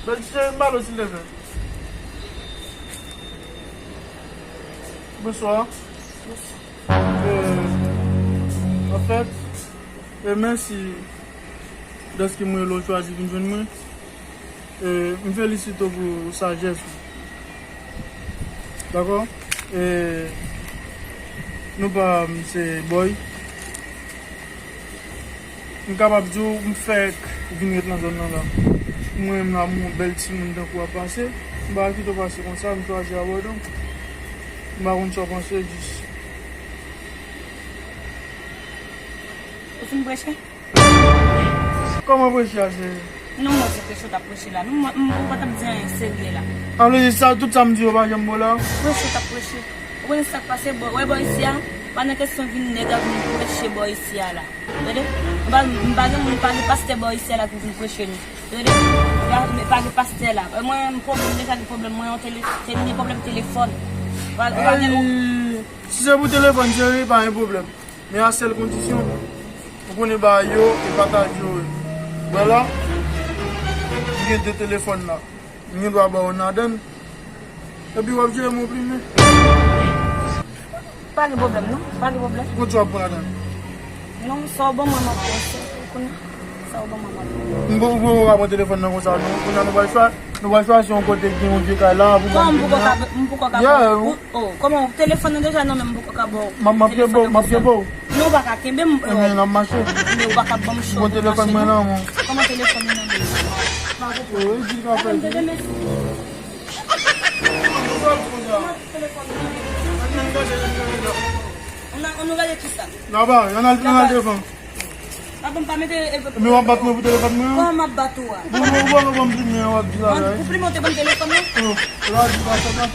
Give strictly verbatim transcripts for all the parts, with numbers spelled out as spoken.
Cheri, m pale w, silvouplè. Bonswa. Euh, anfèt, euh, mèsi dèske mwen rele w chwazi vin jwenn mwen. Euh, m felisite w pou sajès ou. Dakò? Euh, non pa m se Boy. M kapab di w, m fèk vin ret nan zòn nan la. Mwen menm la, m wè yon bèl timoun tankou w ap pase. M pa kite w pase konsa, m chwazi abòde w. M pa konn sa w panse, jis. Ou fin preche? Kòman preche a, cheri? Non, mwen se preche w t ap preche la. Non, mwen, mwen, ou pa t ap di anyen serye la. Sa vle di sa, tout sa m di yo pa janm bon la? Preche w t ap preche. Ou konnen sa k pase, bò, wè bò isi a, pa nan kesyon vin nèg ap vin preche bò isi a la. Tande? M pa, m pa gen moun, pa gen pastè bò isi a la ki vin preche nou. Tande? Pa, pa gen pastè la. E mwen, m pwoblèm, deja gen pwoblèm, mwen, yon tele-, te gen pwoblèm telefòn. Pa, pa gen. Ay, si se pou telefòn, cheri, pa gen pwoblèm. Men a sèl kondisyon, ou konnen bagay yo, e pataje yo ye. Wè la, m gen de telefòn la. M gen dwa ba w youn ladan l. Epi w ap jere m yon plimen. Pa gen pwoblèm, non. Pa gen pwoblèm. Kòman w ap pran ladan l? Non, sa w ban mwen, m ap pran sa. Ou konnen, sa w ban mwen, m ap pran. M poko, ou poko ka pran telefòn nan konsa, non. Kounye a nou pral chwa-, nou pral chwazi yon kote ki gen yon vye kay la, pou ban m plimen an. Kòman m poko ka, m poko ka pran? Yeah, ou, oh, kòman telefòn nan deja nan men m, m poko ka ba w. M ap, m ap kenbe w, m ap kenbe w. Non, ou pa ka kenbe m. Ebyen, n ap mache. Men ou pa ka ban m cho pou mache, non. Bon, telefòn mwen nan men w. Kòman telefòn nan men w? Pa konprann. Wi, di l ka fè. Tande, mèsi. Telefòn nan. Ann, ann gade ki sa. Laba, ann al, ann al devan. Papa, m pa mete, e, men w ap bat mwen pou telefòn mwen an? Kòman m ap bat ou a? Bon, bon, bon, bon, m di men w ap di la, la. Pou plimen w te ban m telefòn nan? Oh, la, di pa sa, sa, sa.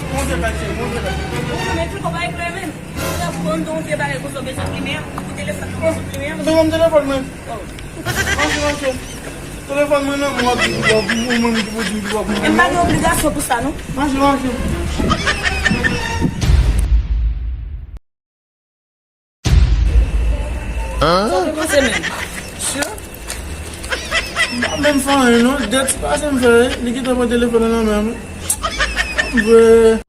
Monte kay, cheri, monte kay. Ou menm, tout ou pa e klè menm. Ou ta pran yon vye bagay konsa, ou bezwen plimen an, ou telefòn nan, ou bezwen plimen an. Ou te ban m telefòn mwen. Oh. Mache, mache. Telefòn mwen nan, mwen ap di pou ou, ou menm ki pou di m ki pou ap mwen. E m pa gen obligasyon pou sa, non. Mache, mache. Sa w te panse menm? Sure? M pa menm fè anyen non, de ti pase m fè, li gentan pran telefòn nan nan men m. Vre.